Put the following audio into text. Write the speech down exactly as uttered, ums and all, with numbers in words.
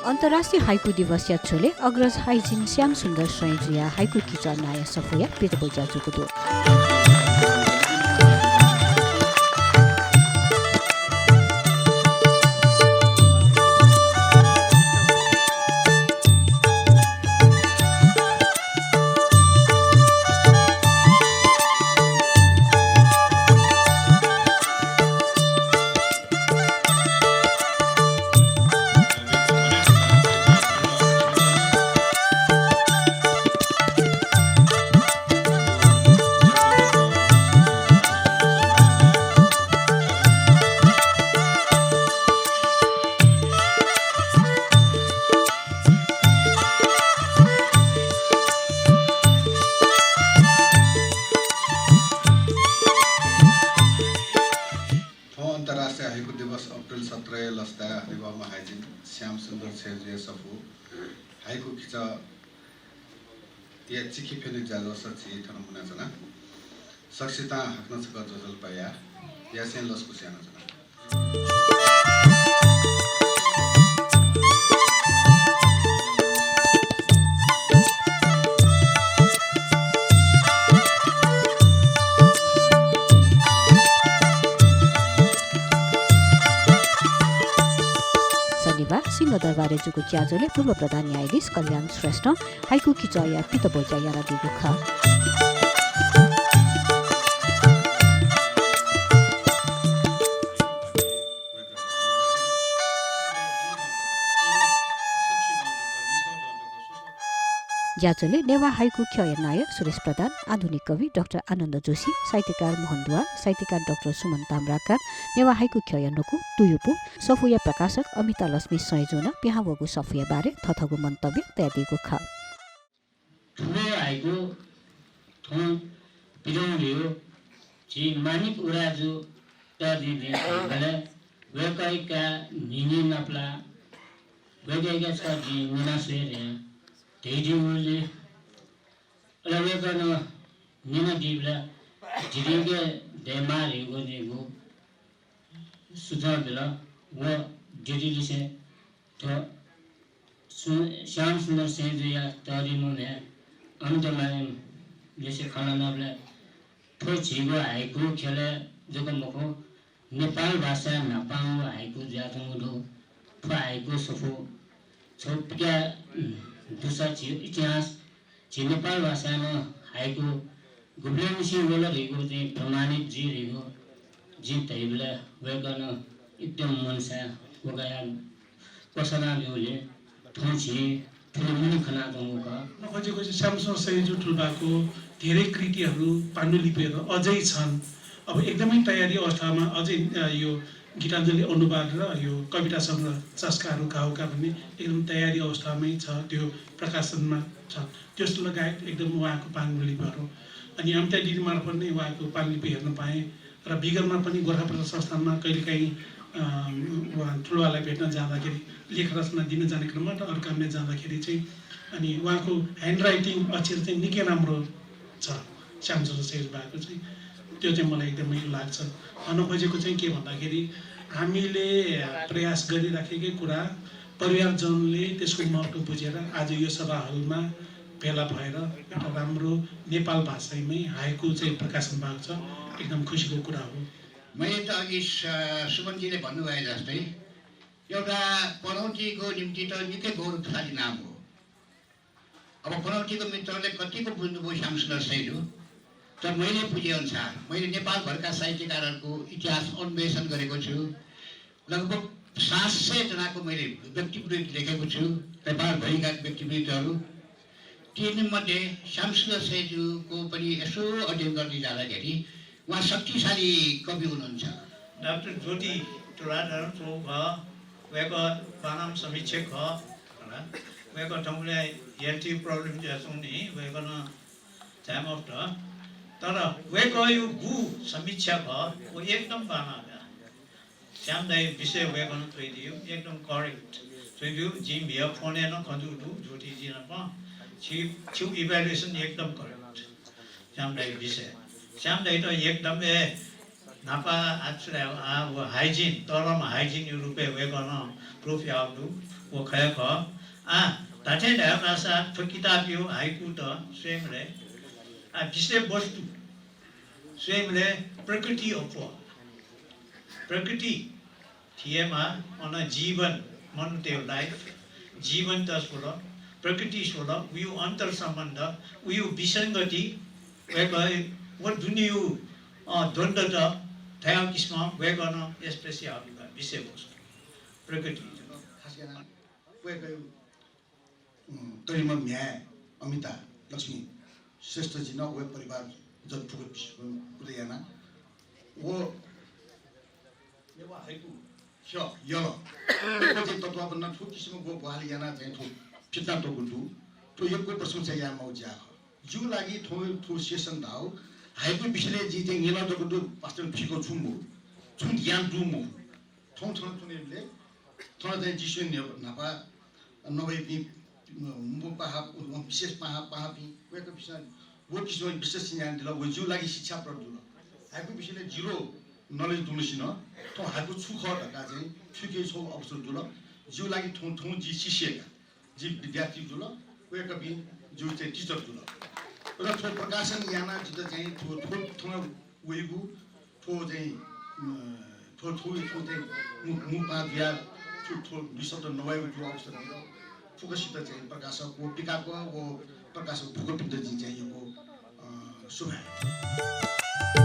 अन्तर्राष्ट्रिय हाइकु दिवसया झ्वलय् अग्रज हाइजिन श्यामसुन्दर स्वयंजुया हाइकु किचः नायः सफूया पितब्वज्या जूगु दु। थौं अन्तर्राष्ट्रिय हाइकु दिवस अप्रिल सत्रया लसताय् हनेबहःम्ह हाइजिन श्यामसुन्दर स्वयंजुया सफू हाइकु किचःया चिखि फ्यनेगु ज्याझ्वलय् झी थन मुनाच्वना। सकसितं हाकनं छकः ज्वजलपा या, यासें लसकुस यानाच्वना। शनिबार सिंहदरबारय् जूगु ज्याझ्वलय् पूर्व प्रधान न्यायाधीश कल्याण श्रेष्ठं हाइकु किचःया पितब्वज्या यानादीगु खः। ज्याझ्वलय् नेवाः हाइकु ख्यःया नायः सुरेश प्रधान, आधुनिक कवि डाक्टर आनन्द जोशी, साहित्यकार मोहन दुवाल, साहित्यकार डाक्टर सुमन ताम्राकार, नेवाः हाइकु ख्यःया न्वकू तुयुपु, सफूया प्रकाशक अमिता लक्ष्मी स्वयंजुं नं पिहां वःगु सफूया बारे थःथःगु मन्तव्य तयादीगु खः। थुगु हाइकु थौं पिदंगु झी मानिक उराजु तःजिं धइबलय् वय्कःया काय् न्हिन्हि नापलाः वय्कःया काय् छकः जिं न्यना स्वये धयाः धयादीगुलिं अले वय्कलं न्यनादीबलय् जितः दयेमाः धइगु निगू सुझाव बिल। व दिदीलिसें थ्व सु-, श्यामसुन्दर स्वयंजुया तःजिं न्हय् अमिताभ्याम लिसे खँ ल्हानाबलय् थ्व झीगु हाइकु ख्यलय् जक मखु, नेपाल भाषाय् न्हापांगु हाइकु जुयाच्वंगु दु। थ्व हाइकु सफू छगू पिकाये दुसा झी इतिहास झी नेपाल भाषाय् नं हाइकु गुबलेंनिसें वल धइगु चाहिँ प्रमाणित जुइ धइगु जिं धइबलय् वय्कलं एकदम मनसाय वकाः क्वसना ब्यूगुलिं थौं झी थुलि मनू खनाच्वंगु खः। नखःजिगु चाहिँ श्यामसुन्दर स्वयंजु तुलबाको धेरै कृतिहरू पाण्डुलिपिहरू अझै छन्। अब एकदमै तयारी अवस्थामा अझै, अ, यो गीताञ्जली अनुवाद र यो कविता संग्रह चस्काहरू घाउका भन्ने एकदम तयारी अवस्थामै छ, त्यो प्रकाशनमा छ। त्यस लगायत एकदम उहाँको पाण्डुलिपिहरू। अनि अमिता दिदी मार्फत नै उहाँको पाण्डुलिपि हेर्न पाएँ र विगतमा पनि गोरखा प्रकाशन संस्थानमा कहिलेकाहीँ, अ, उहाँ तुलबालाई भेट्न जाँदाखेरि, लेख रचना दिन जाने क्रममा अथवा अरू काममा जाँदाखेरि चाहिँ अनि उहाँको handwriting अक्षर चाहिँ निकै राम्रो छ, श्यामसुन्दर स्वयंजुबाको चाहिँ। त्यो चाहिँ मलाई एकदमै लाग्छ। भन्न खोजेको चाहिँ के भन्दाखेरि, हामीले प्रयास गरिराखेकै कुरा परिवारजनले त्यसको महत्त्व बुझेर आज यो सभा हलमा भेला भएर एउटा राम्रो नेपाल भाषामै हाइकु चाहिँ प्रकाशन भएको छ, एकदम खुसीको कुरा हो। मैले त अघि स-, सुमनजीले भन्नुभए जस्तै एउटा पनौतीको निम्ति त निकै गौरवशाली नाम हो। अब पनौतीको मित्रले कतिको बुझ्नुभयो श्यामसुन्दर स्वयंजु, तर मैले बुझेअनुसार, मैले नेपालभरका साहित्यकारहरूको इतिहास अन्वेषण गरेको छु। लगभग सात सय जनाको मैले व्यक्तिवृत्त लेखेको छु, नेपालभरिका व्यक्तिवृत्तहरू। तीमध्ये श्यामसुन्दर स्वयंजुको पनि यसो अध्ययन गर्दै जाँदाखेरि उहाँ शक्तिशाली कवि हुनुहुन्छ। डाक्टर ज्योति तुलाधर जो खः, वय्कः बांलाःम्ह समीक्षक खः, होला। वय्कः थौंबलय् health problem जुयाच्वंगु नि, वय्कलं झाये मफुत। तर वय्कःया गु समीक्षा खः, व एकदम बांलाः। श्याम दाइ विषय वय्कलं च्वयादीगु एकदम correct च्वयादीगु। जिं म्हिगः phone-य् नं खँ जूगु दु, ज्योतिजु नाप। छि, छिगु evaluation एकदम correct। श्याम दाइ विषय। श्याम दाइ त एकदम, ए, न्हापा आच्छुलाय् आ व हाइजिन, तःधंम्ह हाइजिनया रूपय् वय्कलं प्रुफ याःगु दु, व खः हे खः। आ, धात्थें धायेमाःसा थ्व किताबया हाइकुत स्वयेबलय्, आ, विषयवस्तु स्वयेबलय् प्रकृति अप्वः। प्रकृति थिएमा अन जीवन, मनूतय् लाइफ, जीवनत स्वल, प्रकृति स्वल, उयु अन्तर्सम्बन्ध, उयु विसंगति, वय्कः व दुनेयु, अ, द्वन्द्वत धयागु किसिमं वय्कलं एक्सप्रेस याःगु विषयवस्तु प्रकृति। खास यानाः वय्कःयु उम्, तरिम्ह म्ह्याय् अमिता लक्ष्मी श्रेष्ठजी नं वय् परिवार जन फुक्क बिस्युं कुतः याना। व नेवाः हाइकु ख्यः यल। व चाहिँ तत्वावधान थ्व किसिमं व ग्वाहालि याना चाहिँ थ्व फिर्ता तःगु दु। थ्व यक्व प्रशंसा यायेमाःगु ज्या खः। जिगु लागि थ्व, थ्व सेसन धाःगु हाइकु विषयलय् जिं चाहिँ न्यना जक दु, वास्तवय् थुइक छुं मखु, छुं ज्ञान दु मखु। थौं थन थुनेबलय् थन चाहिँ जिस्वं न्ह्यः न्हापा नवय्पिं, अ, मू पाहा, विशेष पाहा, पाहांपिं वय्कःपिन्सं व किसिमं विशेष ज्ञान दिल, व जिगु लागि शिक्षाप्रद जुल। हाइकु विषयलय् zero knowledge दुम्हसिनं थौं हाइकु छु खः धकाः चाहिँ थुइके छगू अवसर जुल। जिगु लागि थौं, थौं जि शिष्य का, जि विद्यार्थी जुल, वय्कःपिं जिगु चाहिँ टिचर जुल। र थ्व प्रकाशन यानाः जितः चाहिँ थ्व, थ्व थन वइगु थ्व चाहिँ, अ, थ्व, थ्व, थ्व चाहिँ मू, मू पाहां जुयाः थ्व, थ्व निशब्द नवायेगु थ्व अवसर दिल। फुक्कसित चाहिँ प्रकाशक व पिकाक व प्रकाशक फुक्कपिन्त जिं चाहिँ यक्व, अ, सुभाय्।